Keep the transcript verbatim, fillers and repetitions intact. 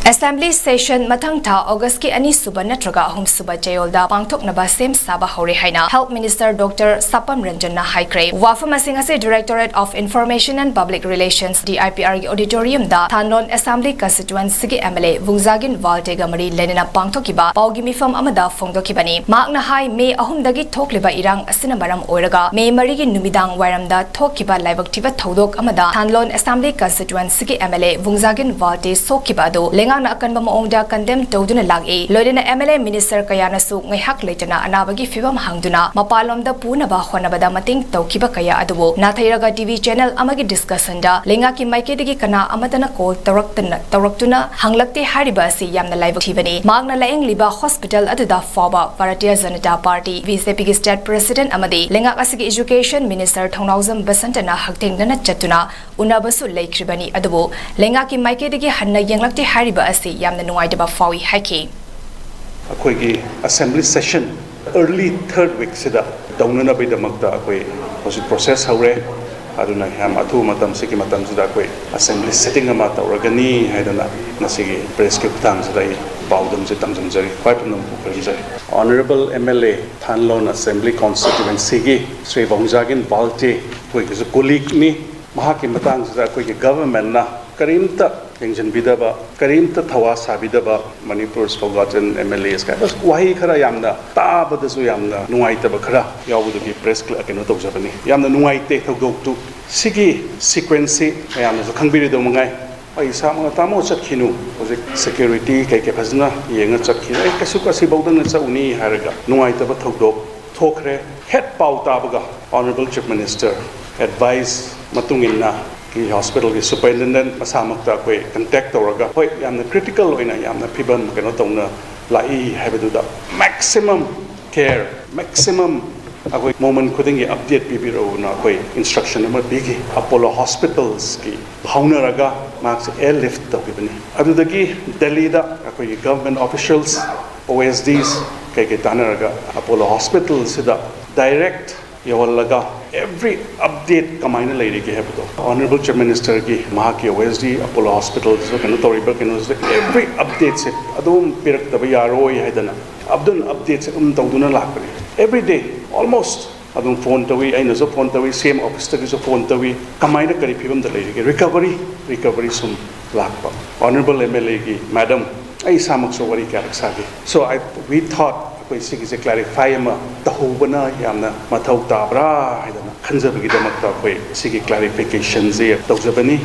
Assembly session ꯃꯊꯪ ꯊꯥ Augustꯀꯤ ꯑꯅꯤꯁꯨꯕ ꯅꯠꯇ꯭ꯔꯒ ꯑꯍꯨꯝꯁꯨꯕ ꯆꯌꯣꯜꯗ ꯄꯥꯡꯊꯣꯛꯅꯕ ꯁꯦꯝ ꯁꯥꯕ ꯍꯧꯔꯦ ꯍꯥꯏꯅ Health Minister Doctor ꯁꯥꯄꯝ ꯔꯟꯖꯟꯅ ꯍꯥꯏꯈ꯭ꯔꯦ꯫ ꯋꯥꯐꯝ ꯑꯁꯤꯡ ꯑꯁꯤ Directorate of Information and Public Relations, DIPRꯒꯤ auditoriumꯗ ꯊꯥꯟꯂꯣꯟ Assembly Constituencyꯒꯤ MLA Vungzagin ꯋꯥꯜꯇꯦꯒ ꯃꯔꯤ ꯂꯩꯅꯅ ꯄꯥꯡꯊꯣꯛꯈꯤꯕ ꯄꯥꯎꯒꯤ ꯃꯤꯐꯝ ꯑꯃꯗ ꯐꯣꯡꯗꯣꯛꯈꯤꯕꯅꯤ꯫ ꯃꯍꯥꯛꯅ ꯍꯥꯏ, ꯃꯦ ꯑꯍꯨꯝꯗꯒꯤ ꯊꯣꯛꯂꯤꯕ ꯏꯔꯥꯡ ꯑꯁꯤꯅ ꯃꯔꯝ ꯑꯣꯏꯔꯒ ꯃꯦ ꯃꯔꯤꯒꯤ ꯅꯨꯃꯤꯗꯥꯡ ꯋꯥꯏꯔꯝꯗ ꯊꯣꯛꯈꯤꯕ ꯂꯥꯏꯕꯛ ꯊꯤꯕ ꯊꯧꯗꯣꯛ ꯑꯃꯗ ꯊꯥꯟꯂꯣꯟ Assembly Constituencyꯒꯤ MLA ꯚꯨꯡꯖꯥꯒꯤꯟ ꯋꯥꯜꯇꯦ ꯁꯣꯛꯈꯤꯕ ꯑꯗꯨ ꯂꯩꯉꯥꯛꯅ ꯑꯀꯟꯕ ꯃꯑꯣꯡꯗ condemn ꯇꯧꯗꯨꯅ ꯂꯥꯛꯏ꯫ ꯂꯣꯏꯅꯅ MLA, minister ꯀꯌꯥꯅꯁꯨ ꯉꯥꯏꯍꯥꯛ ꯂꯩꯇꯅ ꯑꯅꯥꯕꯒꯤ ꯐꯤꯕꯝ ꯍꯪꯗꯨꯅ ꯃꯄꯥꯟꯂꯣꯝꯗ ꯄꯨꯅꯕ ꯍꯣꯠꯅꯕꯗ ꯃꯇꯦꯡ ꯇꯧꯈꯤꯕ ꯀꯌꯥ ꯑꯗꯨꯕꯨ ꯅꯥꯊꯩꯔꯒ TV channel ꯑꯃꯒꯤ discussionꯗ ꯂꯩꯉꯥꯛꯀꯤ ꯃꯥꯏꯀꯩꯗꯒꯤ ꯀꯅꯥ ꯑꯃꯠꯇꯅ call ꯇꯧꯔꯛꯇꯅ, ꯇꯧꯔꯛꯇꯨꯅ ꯍꯪꯂꯛꯇꯦ ꯍꯥꯏꯔꯤꯕ ꯑꯁꯤ ꯌꯥꯝꯅ ꯂꯥꯏꯕꯛ ꯊꯤꯕꯅꯤ꯫ ꯃꯍꯥꯛꯅ ꯂꯥꯌꯦꯡꯂꯤꯕ hospital ꯑꯗꯨꯗ ꯐꯥꯎꯕ Bharatiya Janata Party, BJPꯒꯤ state president ꯑꯃꯗꯤ ꯂꯩꯉꯥꯛ ꯑꯁꯤꯒꯤ education minister ꯊꯧꯅꯥꯎꯖꯝ ꯕꯁꯟꯇꯅ ꯍꯛꯊꯦꯡꯅꯅ ꯆꯠꯇꯨꯅ ꯎꯅꯕꯁꯨ ꯂꯩꯈ꯭ꯔꯤꯕꯅꯤ꯫ ꯑꯗꯨꯕꯨ ꯂꯩꯉꯥꯛꯀꯤ ꯃꯥꯏꯀꯩꯗꯒꯤ ꯍꯟꯅ ꯌꯦꯡꯂꯛꯇꯦ ꯍꯥꯏꯔꯤꯕ ꯑꯁꯤ ꯌꯥꯝꯅ ꯅꯨꯡꯉꯥꯏꯇꯕ ꯐꯥꯎꯏ ꯍꯥꯏꯈꯤ꯫ ꯑꯩꯈꯣꯏꯒꯤ assembly session early third weekꯁꯤꯗ ꯇꯧꯅꯅꯕꯒꯤꯗꯃꯛꯇ ꯑꯩꯈꯣꯏ ꯍꯧꯖꯤꯛ process ꯍꯧꯔꯦ꯫ ꯑꯗꯨꯅ ꯌꯥꯝ ꯑꯊꯨꯕ ꯃꯇꯝꯁꯤꯒꯤ ꯃꯇꯝꯁꯤꯗ ꯑꯩꯈꯣꯏ assembly sitting ꯑꯃ ꯇꯧꯔꯒꯅꯤ ꯍꯥꯏꯗꯅ ꯉꯁꯤꯒꯤ pressꯀꯤ ꯈꯨꯠꯊꯥꯡꯁꯤꯗ ꯑꯩ ꯄꯥꯎꯗꯝꯁꯦ ꯇꯝꯖꯅꯤꯡꯖꯔꯤ꯫ ꯈ꯭ꯋꯥꯏ ꯄꯨꯝꯅꯃꯛꯄꯨ ꯈꯨꯔꯨꯝꯖꯔꯤ꯫ Honourable MLA ꯊꯥꯟꯂꯣꯟ Assembly Constituencyꯒꯤ Shri ꯚꯣꯡꯖꯥꯒꯤꯟ Valte ꯑꯩꯈꯣꯏꯒꯤꯁꯨ colleagueꯅꯤ꯫ ꯃꯍꯥꯛꯀꯤ ꯃꯇꯥꯡꯁꯤꯗ ꯑꯩꯈꯣꯏꯒꯤ governmentꯅ ꯀꯔꯤꯝꯇ ꯌꯦꯡꯁꯤꯟꯕꯤꯗꯕ, ꯀꯔꯤꯝꯇ ꯊꯋꯥ ꯁꯥꯕꯤꯗꯕ, Manipur's forgotten MLAs ꯀꯥꯏꯅ ꯋꯥꯍꯩ ꯈꯔ ꯌꯥꯝꯅ ꯇꯥꯕꯗꯁꯨ ꯌꯥꯝꯅ ꯅꯨꯡꯉꯥꯏꯇꯕ ꯈꯔ ꯌꯥꯎꯕꯗꯨꯒꯤ press cl-, ꯀꯩꯅꯣ ꯇꯧꯖꯕꯅꯤ꯫ ꯌꯥꯝꯅ ꯅꯨꯡꯉꯥꯏꯇꯦ ꯊꯧꯗꯣꯛꯇꯨ꯫ ꯁꯤꯒꯤ sequenceꯁꯤ ꯃꯌꯥꯝꯅꯁꯨ ꯈꯪꯕꯤꯔꯤꯗꯧ ꯃꯉꯥꯏ꯫ ꯑꯩ ꯏꯁꯥꯃꯛꯅ "ꯇꯥꯃꯣ ꯆꯠꯈꯤꯅꯨ, ꯍꯧꯖꯤꯛ security ꯀꯩꯀꯩ ꯐꯖꯅ ꯌꯦꯡꯉ ꯆꯠꯈꯤꯅꯨ, ꯑꯩ ꯀꯩꯁꯨ ꯀꯁꯤꯐꯧꯗꯪꯅ ꯆꯠꯂꯨꯅꯤ" ꯍꯥꯏꯔꯒ ꯅꯨꯡꯉꯥꯏꯇꯕ ꯊꯧꯗꯣꯛ ꯊꯣꯛꯈ꯭ꯔꯦ꯫ ꯍꯦꯛ ꯄꯥꯎ ꯇꯥꯕꯒ Honourable Chief Minister advice ꯃꯇꯨꯡ ꯏꯟꯅ ꯀꯤ hospitalꯒꯤ superintendent ꯃꯁꯥꯃꯛꯇ ꯑꯩꯈꯣꯏ contact ꯇꯧꯔꯒ, "ꯍꯣꯏ, ꯌꯥꯝꯅ critical ꯑꯣꯏꯅ ꯌꯥꯝꯅ ꯐꯤꯕꯝ ꯀꯩꯅꯣ ꯇꯧꯅ ꯂꯥꯛꯏ ꯍꯥꯏꯕꯗꯨꯗ maximum care, maximum ꯑꯩꯈꯣꯏ moment ꯈꯨꯗꯤꯡꯒꯤ update ꯄꯤꯕꯤꯔꯛꯎꯅ" ꯑꯩꯈꯣꯏ instruction ꯑꯃ ꯄꯤꯈꯤ꯫ Apollo Hospitals ꯀꯤ ꯐꯥꯎꯅꯔꯒ ꯃꯍꯥꯛꯁꯦ airlift ꯇꯧꯈꯤꯕꯅꯤ꯫ ꯑꯗꯨꯗꯒꯤ ꯗꯦꯜꯂꯤꯗ ꯑꯩꯈꯣꯏꯒꯤ government officials, OSDs ꯀꯩꯀꯩ ꯇꯥꯟꯅꯔꯒ Apollo Hospitalꯁꯤꯗ direct ꯌꯧꯍꯜꯂꯒ every update ꯀꯃꯥꯏꯅ ꯂꯩꯔꯤꯒꯦ ꯍꯥꯏꯕꯗꯣ, Honourable Chief Minister ꯒꯤ ꯃꯍꯥꯛꯀꯤ O S D Apollo Hospital ꯗꯁꯨ ꯀꯩꯅꯣ ꯇꯧꯔꯤꯕ ꯀꯩꯅꯣꯁꯤꯗ every update ꯁꯦ ꯑꯗꯨꯝ ꯄꯤꯔꯛꯇꯕ ꯌꯥꯔꯣꯏ ꯍꯥꯏꯗꯅ ꯑꯗꯨꯝ update ꯁꯦ ꯑꯗꯨꯝ ꯇꯧꯗꯨꯅ ꯂꯥꯛꯄꯅꯤ꯫ Every day almost ꯑꯗꯨꯝ phone ꯇꯧꯏ, ꯑꯩꯅꯁꯨ phone ꯇꯧꯏ, C M office ꯇꯒꯤꯁꯨ phone ꯇꯧꯏ, ꯀꯃꯥꯏꯅ ꯀꯔꯤ ꯐꯤꯕꯝꯗ ꯂꯩꯔꯤꯒꯦ, recovery recovery ꯁꯨꯝ ꯂꯥꯛꯄ꯫ Honourable M L A ꯒꯤ madam, ꯑꯩ ꯏꯁꯥꯃꯛꯁꯨ ꯋꯥꯔꯤ ꯀꯌꯥꯔꯛ ꯁꯥꯈꯤ꯫ So I, we thought ꯑꯩꯈꯣꯏ ꯁꯤꯒꯤꯁꯦ clarify ꯑꯃ ꯇꯧꯍꯧꯕꯅ ꯌꯥꯝꯅ ꯃꯊꯧ ꯇꯥꯕ꯭ꯔꯥ ꯍꯥꯏꯗꯅ ꯈꯟꯖꯕꯒꯤꯗꯃꯛꯇ ꯑꯩꯈꯣꯏ ꯁꯤꯒꯤ clarification ꯁꯦ ꯇꯧꯖꯕꯅꯤ꯫